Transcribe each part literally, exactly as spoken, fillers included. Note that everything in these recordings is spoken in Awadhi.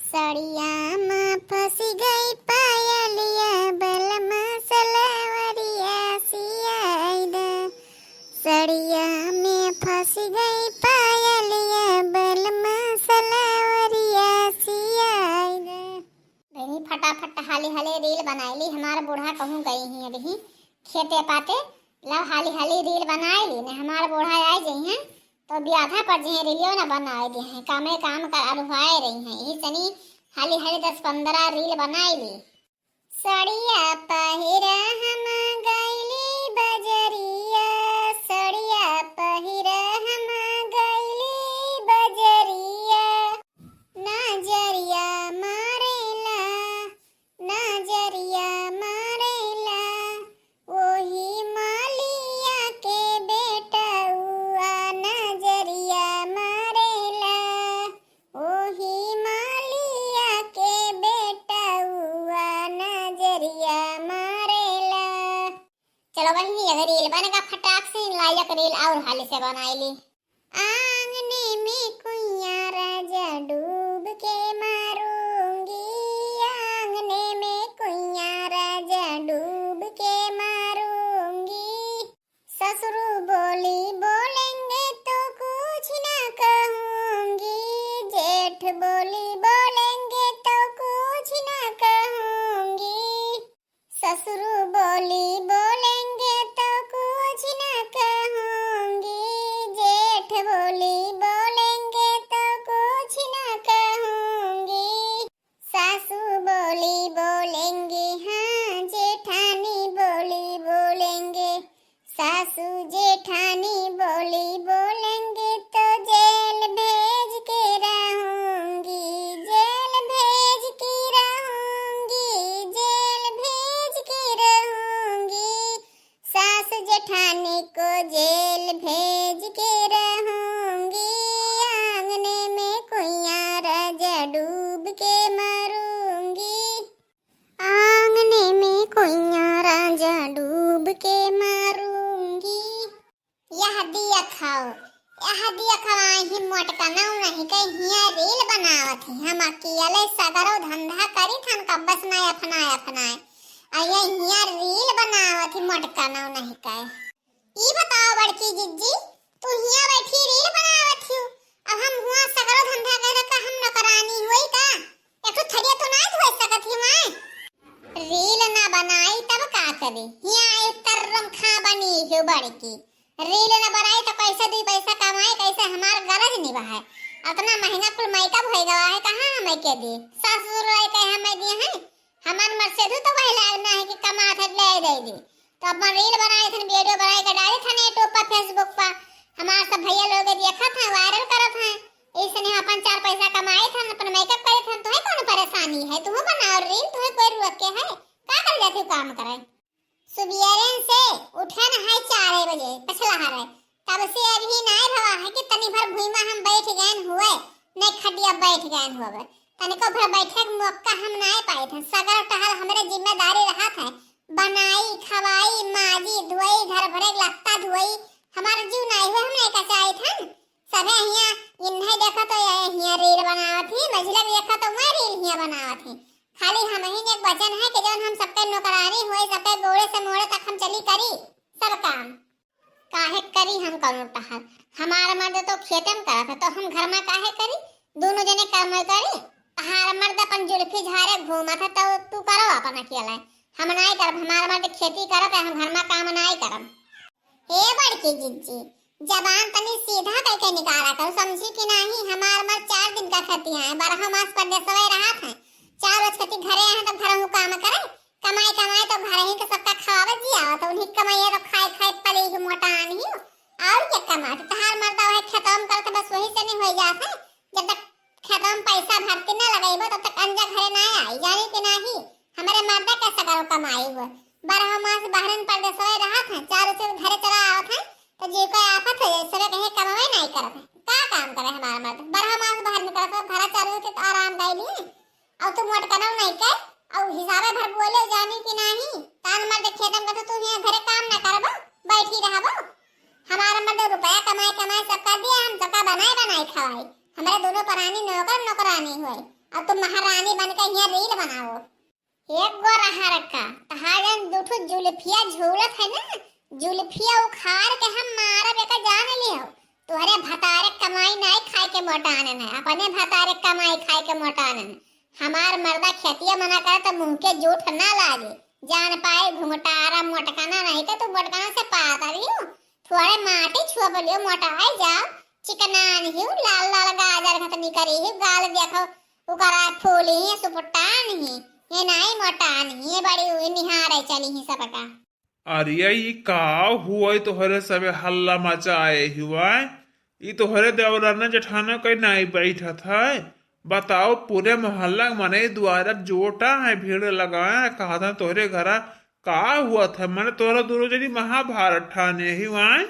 सड़िया में फंस गई पायलिया, बलमा सलवरिया सियाई दे। सड़िया में फंस गई पायलिया, बलमा सलवरिया सियाई दे। बहिनी, फटाफट हाली हाली reel बनाई ली, हमार बूढ़ा कहूँ गई ही अभी खेते पाते। लब हाली हाली reel बनाई ली, ने हमार बूढ़ा आए जइहैं तो ब्याधा पर जइहैं, रीलियो न बनाए दिहैं, कामे काम कर अरुहाए रही हैं। यही सनी हाली हाली दस पन्द्रह reel बनाई ली। सड़िया पहिरा हम गइली बजरिया, सड़िया पहिरा हम गइली बजरिया। नजरिया मारेला, नजरिया मारेला, ओही मालिया के बेटउआ नजरिया मारेला, ओही मालिया के बेटउआ नजरिया मारेला। चलो बहिनी, अगर reel बनेगा फटाक से, लाई एक reel और हाली से बनाई ली। आंगने में कुइया राजा डूब के मारूंगी, आंगने में कुइया राजा डूब के मारूंगी। ससुर बोली बोलेंगे तो कुछ ना कहूंगी, जेठ बोली बोलेंगे तो कुछ ना कहूंगी। ससुर बोली बोलेंगे तो कुछ ना कहूंगी, जेठ बोली बोलेंगे तो कुछ ना कहूंगी। सासू बोली बोलेंगे, हाँ जेठानी बोली बोलेंगे, सासू जेठानी बोली बोलेंगे तो जेल भेज के रहूंगी, जेल भेज के रहूंगी, जेल भेज के रहूंगी। सास जेठानी को जेल भेज के रहूंगी, आंगने में कुइया राजा डूब के मरूंगी। आंगने में कुइया राजा डूब के मरूंगी। यह दिया खाओ, यह दिया खाओ, ही मोटकनौ नहीं कहे हिया reel बनावत ही। हम अकेले सगरो धंधा करी थन कब्बस ना अफनाए अफनाए। आ ये हिया reel बनावत ही मोटकनौ नहीं कहे। ई बताओ बड़की जिज्जी, तू हिया बैठी reel बनावत हियो, अब हम हुआ सगरो धंधा करे का हम नौकरानी हुई का? एक ठो थरिया तो नाई धोए सकत ही मैं। Reel ना बनाई तब का करी, हिया एक तरम खा बनी हियो बड़की। Reel ना बनाई तो कैसे दुई पैसा कमाई, कैसे हमार गरज निभाए? अतना महंगा कुल makeup होई गवा है, कहाँ हम के दी? सास ससुर रहे के हमें दिए हैं? हमार मर्सेधु तो वही लायक ना है कि कमात है, ले दे दी। तो अपन reel बनाए थन, video बनाए के डाले थन YouTube पर, Facebook पर। हमार सब भैया लोग देखत हैं, viral करत हैं। इसने अपन चार पैसा कमाए थन, अपन makeup करे थन, तुहे कौन परेशानी है? तुहू बनाओ reel, तुहे कोई रोक के है? का कर जाती काम करे? सुबेरे से उठन है चार बजे, पछला हरे, तब से अभी नाय भवा है कि तनी भर भुइमा हम बैठ गएन हुए, नहीं खटिया बैठ गएन हुए। तनिको भर बैठे के मौका हम नाय पाए थे। सगर टहल हमरे जिम्मेदारी रहत है, बनाई, खवाई, माजी, धोई, घर भरे के लत्ता धोई, हमार जीव नाय हुए, हम नहीं कचाई थे। सभे हिया इन्हें देखा तो ये हिया reel बनावत ही, मझिला भी देखा तो मैं reel हिया बनावत ही। खाली हम ही एक वचन है कि जौन हम सबके नौकरानी हुए, सबके गोड़े से मोड़े तक हम चली करी सब काम। काहे करी हम कौनो टहल? हमार मर्द तो खेते में करत है, तो हम घर में काहे करी? दोनों जने काम करी। हमार मर्द अपन जुल्फी झारे घूमत है, तो तू करो अपन अकेले। हम नाई करब, हमार मर्द खेती करत है, हम घर में काम नाई करब। हे बड़की जिज्जी, जबान तनी सीधा करके निकाला करू, समझी कि नाही? हमार मर्द चार दिन का खेती है, बारह मास परदेसवे रहत है, चार रोज खेती घरे आए हैं तो घर हूँ काम करे, कमाई कमाई तो घर ही के सबका खवावे जियावा, तो उन्हीं कमाइए तो खाए खाए पले ही मोटान ही। और क्या कमाते? तहार मर्दा वही खेतवा में करत, बस वही से नहीं हो जात है। जब तक खेतवा में पैसा भरती न लगइबो, तब तक अंजा घरे ना आई, जानी कि नाही? हमरे मर्दा के सगरो कमाई हुए, बारह मास बहरन परदेसवे रहत है, चार से घरे चला आवत है, तो जे कोई आफत हो जाए, सबे कहे कमावे नहीं करत है। का काम करे हमार मर्द? बारह मास बहर में करत है, घरा चालू के तो आराम गइली। और तू मोटकनौ नहीं के, और हिसाबे भर बोले जानी कि नाही? तान मर्द खेतम का तो तू हियां घरे काम ना करबो, बैठी रहबो। हमार मर्द रुपया कमाए कमाए सबका दिया, हम सबका बनाए बनाए खवाई। हमरे दोनों परानी नौकर नौकरानी हुए। और तुम महारानी बन के यहाँ रील बनाओ। एक गो रहा रखा, तहार जन दुठो जुल्फिया झूलत है ना, जुल्फिया उखाड़ के हम मारब, एका जान लिहो। तोहरे भतारे कमाई नाई खाए के मोटानन है, अपने भतारे कमाई खाए के मोटानन है। हमार मर्दा खेतिया मना करे तो मुँह के जूठ ना लागे, जान पाए घुंघटारा मोटकना नहीं तो तू मोटकना से पातर ही हो। थोड़े माटी छुआ बोलियो मोटाई जाओ, चिकनान ही हो, लाल लाल गाजर घतनी करी ही, गाल देखो उकरा फूल ही सुपटान ही, ये नाई मोटान ही, ये बड़ी हुई निहारे चली ही सबका। अरे ई का हुआ तोहरे सबे हल्ला मचाए हुआ? ई तोहरे देवराना जेठाना कहीं नाई बैठत है? बताओ, पूरे मोहल्ला के मनई दुआरा जोटा है, भीड़ लगाए है, कहत है तोहरे घरा का हुआ था? मने तोहरा दोनों जनी महाभारत ठाने ही वाए।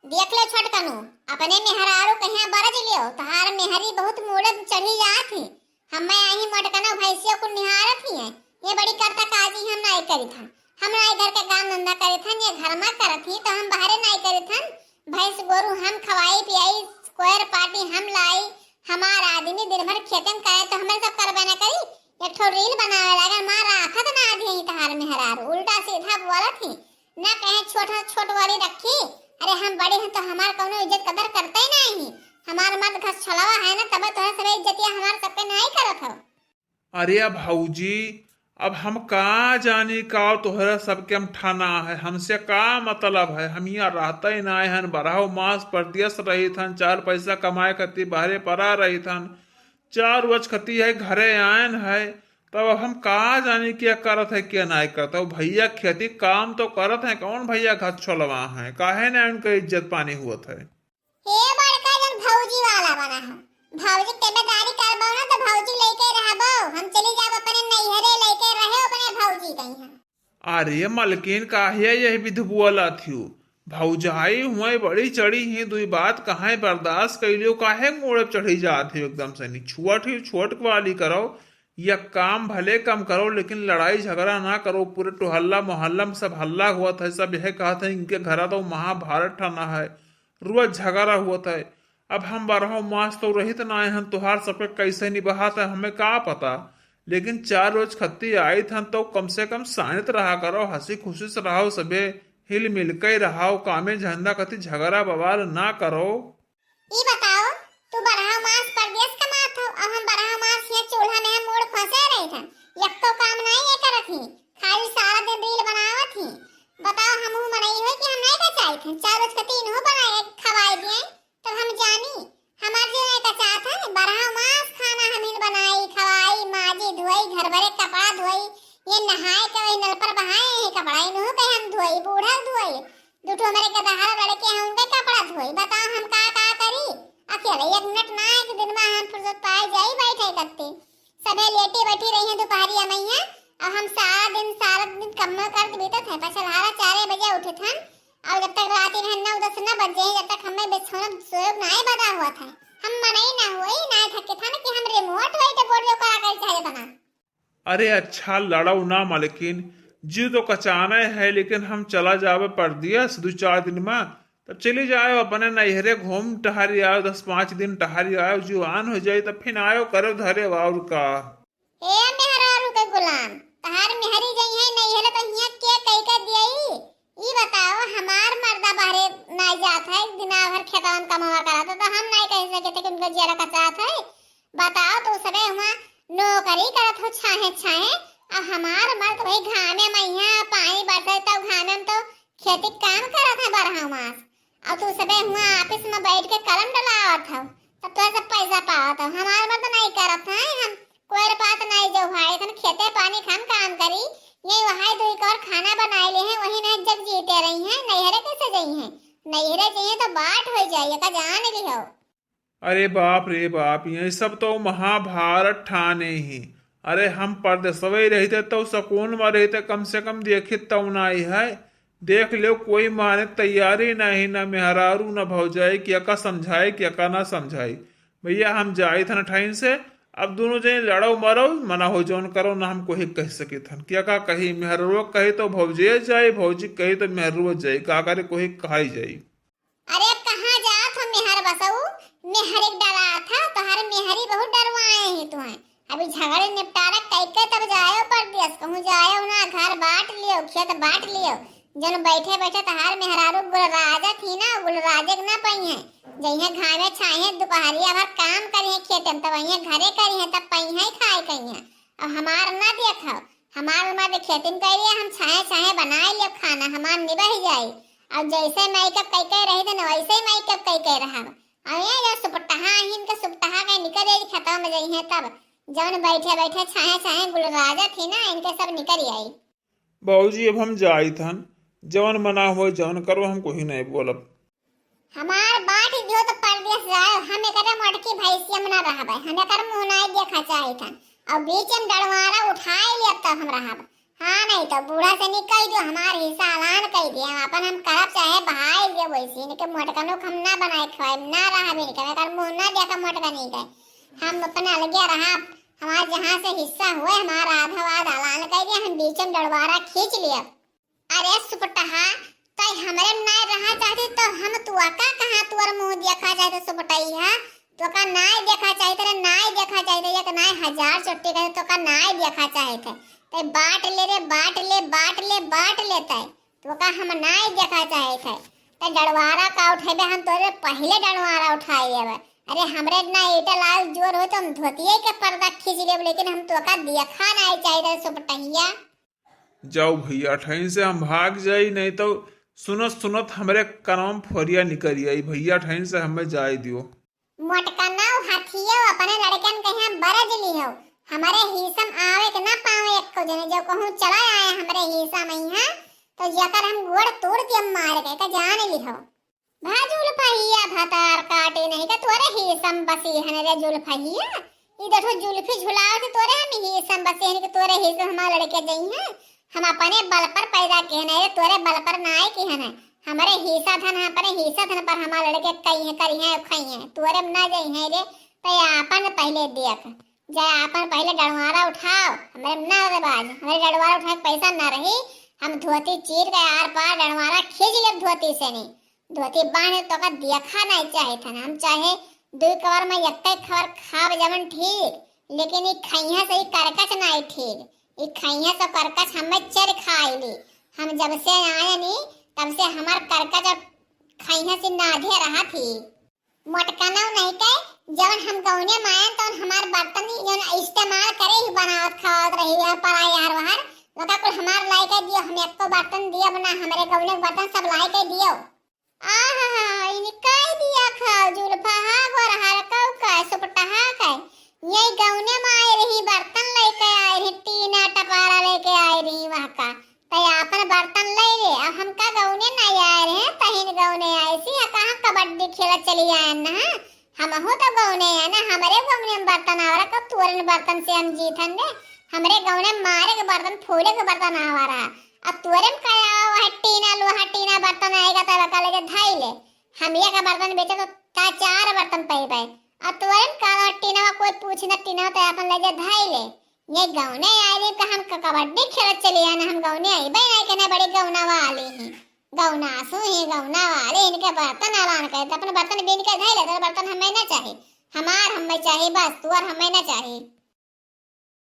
देख लो छोटकनू, अपने मेहरारू कहिया बरज लियो, तहार मेहरी बहुत मूड़े चढ़ी जात ही। हमें यही मोटकना भैंसियों को निहारत ही है, ये बड़ी करता काजी हम नाई करित हन, हम नाई घर के काम धंधा करित हन, ये घर में करत ही तो हम बाहरे नाई करित हन। भैंस गोरू हम खवाई पियाई, स्क्वायर पार्टी हम लाई, हमार आदमी दिन भर खेते में करे तो हमें सब करबे ना करी। एक ठो रील बनावे लागे, मार आफत ना आधी ही तहार मेहरारू, उल्टा सीधा बोलत ही। ना कहे छोट है, छोट वाली रखी। अरे हम बड़े हैं तो हमार कौनो इज्जत कदर करते ही नहीं। हमार मर्द घस छलवा है ना, तबे तोहरे सबे इज्जतिया हमार सबके नहीं करत हो। अरे अब भौजी, अब हम का जानी का तोहरा सबके हम ठाना है, हमसे का मतलब है? हम यहाँ रहते ही ना हन, बरहो मास परदेस रही थन, चार पैसा कमाए खातिर बाहरे परा रही थन, चार रोज खती है घरे आयन है, तब अब हम का जानी क्या करत है क्या नहीं करत है। भैया खेती काम तो करत है, कौन भैया घस छलवा है, काहे ना उनका इज्जत पानी हुआ है? हे बड़का जन भौजी वाला बना है, भौजी के बेदारी करबो ना तो भौजी लेके रहबो, हम चली जाब अपने नैहरे, लेके रहे अपने भौजी कहीं। अरे मलकिन, काहे यही विधि बोला थियो? भौजाई हुए बड़ी चढ़ी ही, दुई बात कहाँ बर्दाश्त कैलियो, काहे मोड़े चढ़ी जात है एकदम से? नहीं, छोट ही छोट वाली करो, या काम भले कम करो, लेकिन लड़ाई झगड़ा ना करो। पूरे टोहल्ला मोहल्ला में सब हल्ला हुआ था, सब यह कहते हैं इनके घरा तो महाभारत ठाना है, रोज झगड़ा हुआ था। अब हम बारहो मास तो रहित ना हन, तोहार सबके कैसे निभात है हमें का पता, लेकिन चार रोज खत्ती आइत हन तो कम से कम शांत रहा करो, हंसी खुशी से रहो, सबे हिल मिल के रहो, कामे धंधा कति झगड़ा बवाल ना करो। ई बताओ, तू बारहो मास परदेस कमात हो, अब हम बारहो मास यहाँ चूल्हा में हम मूड़ फंसे रही थन, यक्को काम नहीं ये करत ही, खाली सारा दिन रील बनावत ही। बताओ, हमहू मनई होई कि हम नहीं का चाहित हन, चार रोज खत्ती इनहू बनाए खवाए दिए, तब हम जानी। हमार जो नहीं का चाहत है, बारहो मास खाना हम ही बनाई, खवाई, माजी, धोई, घर भरे कपड़ा धोई, ये नहाए के वही नल पर बहाए हैं कपड़ा, इनहू के हम धोई, बूढ़ा धोई, दू ठो हमारे गदहार लड़के हैं, उनके कपड़ा धोई। बताओ हम का का करी? अकेले एक मिनट ना, एक दिन में हम फुर्सत पाए जाई बैठे करते। सभे लेटी बैठी रही हैं दोपहरिया में यहाँ, और हम सारा दिन, सारा दिन कम्मा कर बीतत है। पछलहारा चारे बजे उठे थन, और जब तक रात में नौ दस न बज जाए, जब तक हमें बिछौना सोयोग नाई बदा हुआ था। हम मनई ना हुई, ना थके थन कि हम रिमोट वही तो बोर्ड जो करा कर चाहे बना। अरे अच्छा, लड़ो ना मलकिन, जी तो कचाना है, लेकिन हम चला जावे परदेस दो चार दिन में, तब चली जाए अपने नैहरे, घूम टहरी आयो, दस पाँच दिन टहरी आयो, जुआन हो जाए, तब फिर आयो करो धरे, और का। ए मेहरारू के गुलाम, तहार मेहरी जइहे नैहरे तो हियाँ के कई के दियई? ई बताओ, हमार मर्दा बाहरे नाई जात है, दिना भर खेतवा में कमावा करत है, तो हम नाई कह सके थे कि उनका जियरा कचात है। बताओ, तू सबे हुआ नौकरी करत हो छाहे छाहे, आ हमार मर्द वही घामे में यहाँ पानी बरसे तो घामे में तो खेती काम करत है बारहो मास। और तू सबे हुआ ऑफिस में बैठ के कलम डलावत हो, तब तो सब पैसा पावत हो। हमार मर्द नहीं करत है, हम कोयर पात नहीं जो भाई, तन खेते पानी खाम काम करी, ये वहाई दुई कौर खाना बनाए ले हैं, वही नहीं जग जीते रही हैं, नैहरे कैसे जाई हैं? नैहरे जाइए तो बाट हो जाइए, का जान ली हो। अरे बाप रे बाप, ये सब तो महाभारत ठाने ही। अरे हम परदेसवे रहते तो सुकून में रहते, कम से कम देखित तो नाई है। देख लो, कोई माने तैयारी नहीं, ना मेहरारू ना भौजाई, क्या का समझाए क्या का ना समझाए। भैया हम जाइत हन ठाइन से, अब दोनों जने लड़ो मरो, मना हो जौन करो, ना हम कोई कह सकित हन। क्या का कही, मेहरारू कही तो भौजी जाई, भौजी कही तो मेहरारू जाई, का करे कोई कहाई जाई। अरे अब कहाँ जात हो मेहर बसऊ? मेहर एक डरात है, तोहर मेहरी बहुत डरवाए ही तुहें। अभी झगड़े निपटारा कइके तब जायो परदेस, कहूँ जायो ना, घर बाँट लियो, खेत बाँट लियो। जौन बैठे बैठे तहार मेहरारू गुलराजत ही ना, गुलराजे के ना पइहें। जइहें घामे छाहे, दुपहरिया भर काम करिहें खेते में, तब अइहें घरे करिहें, तब पइहें खाए कइहें। अब हमार ना देखब, हमार उमर के खेती में कइले, हम छाहे छाहे बनाए लेब खाना, हमार निबह जाई। अब जैसे मेकअप कइके रही थन, वैसे ही मेकअप कइके रहब। अब ये जो सुपटहा आहिन के सुपटहा के निकल जाई खेतवा में जइहें तब, जौन बैठे बैठे छाहे छाहे गुलराजत ही ना, इनके सब निकल आई। बाबूजी, अब हम जाइत हन, जवन मना होए, जवन करो, हम कोई नहीं बोलब। हमार बाँट दियो तो परदेस जाए, हम एकरे मोटकी भैंसिया में ना रहबे, हम एकर मुँह नहीं देखा चाहित हन। और बीच में डड़वारा उठाए लियब तब हम रहब। हाँ, नहीं तो बूढ़ा से नहीं कह दियो, हमार हिस्सा अलान कह दियो, हम अपन हम करब चाहे बहाए दियो वैसे, इनके मोटकनों के हम ना बनाए खवाए, ना रहब इनके, एकर मुँह ना देखा मोटकनी के। हम अपन अलगे रहब, हमार जहाँ से हिस्सा हुए, हमार आधा वाद अलान कह दियो, हम बीच में डड़वारा खींच लियब। अरे सुपटहा, तै हमरे में नाय रहा चाहती तो हम तुअका कहाँ तुअर मुँह देखा चाहते सुपटैया? तुअका नाय देखा चाहते रे, नाय देखा चाहते, एक नाय हजार चोट्टी कहते तुअका नाय देखा चाहते। तै बाँट ले रे, बाँट ले, बाँट ले, बाँट ले तै। तुअका हम नाय देखा चाहते। तै डड़वारा का उठेबे, हम तोरे पहिले डड़वारा उठाए लेबे। अरे हमरे ना ईटा लाल जोर हो तो हम धोतिये के पर्दा खींच लेब, लेकिन हम तुअका देखा नाय चाहते सुपटहिया। जाओ भैया, ठैन से हम भाग जाई, नहीं तो सुनत सुनत हमरे कनवा में फोरिया निकल आई। भैया, ठैन से हमें जाए दियो। मोटकनऊ हथियो अपने लड़कन के यहाँ बरज लिहो, हमरे हिस्सा में आवे के ना पावे एको जने। जो कहूँ चला आए हमरे हिस्सा में यहाँ, तो जेकर हम गोड़ तोड़ के मार के का जान लिहो। भा जुल्फहिया भतार काटे नहीं का तोरे हिस्सा में बसी हन रे जुल्फहिया। ई देखो जुल्फी झुलाओ से तोरे हम हिस्सा में बसी हन कि तोरे हिस्सा हमार लड़के जइहें। हम अपने बल पर पैदा किहन रे, तोरे बल पर नाय किहन। हमरे हिस्सा धन, अपने हिस्सा धन पर हमार लड़के कइहें, करिहें, खइहें। तोरे में ना जइहें रे, तै आपन पहिले देख। जा आपन पहिले डड़वारा उठाओ, हमरे में ना रे बाज। हमरे डड़वारा उठाए के पैसा ना रही, हम धोती चीर के आर पार डड़वारा खींच लेब धोती से नहीं। धोती बांध तोका देखा नाय चाहित हन। हम चाहे दुई कवर में एक्कै खबर खाब जवन ठीक, लेकिन ई खइहाँ से ई करकच नाय ठीक। ई खइहाँ से करकच हमें चर खाइली। हम जब से आए नी, तब से हमार करकच और खइहाँ से नाधे रहा थी। मोटकनऊ नहीं के, जवन हम गौने में आयन तवन हमार बर्तन ही जवन इस्तेमाल करे ही बनावत खावत रही है पराई यार वहार, ओका कुल हमार लाइके दियो, हम एक्को बर्तन दियो ना, हमरे गौने के बर्तन सब लाइके दियो। आहा, इनका ही दिया खाओ, जुल्फहा गोरहर कऊ का, सुपटहा का। ये गौने में आए रही, बर्तन लेके आए रही, टीना टपारा लेके आए रही वहाँ का। तै आपन बर्तन ले ले, अब हमका गौने नहीं आए रहे, तहिन गौने आए सी, हाँ, कहाँ कबड्डी खेला चली आए ना, हाँ? हमहू तो गौने है ना, हमरे गौने में बर्तन आवा रहा, कब तोरन बर्तन से हम जीतन रे? हमरे गौने में मारे के बर्तन, फोड़े के बर्तन आवा रहा। अब तोरे में का आवा है, टीना लोहा टीना बर्तन आएगा तब का लेके धाई ले। हम ये का बर्तन बेचे तो ता चार बर्तन पै पाए। अब तोरे में का आवा, टीना में कोई पूछ ना, टीना तो अपन ले जा धाई ले। ये गौने आए रे का हम क-, कबड्डी खेलत चली आए ना, हम गौने आइबे नहीं के ना बड़ी गौना वाली ही। गौना सु ही गौना वाली इनके बर्तन अलान करे, तो अपन बर्तन बीन के धाई ले, तो बर्तन हमें ना चाही। हमार हमें चाही बस, तुअर हमें ना चाही।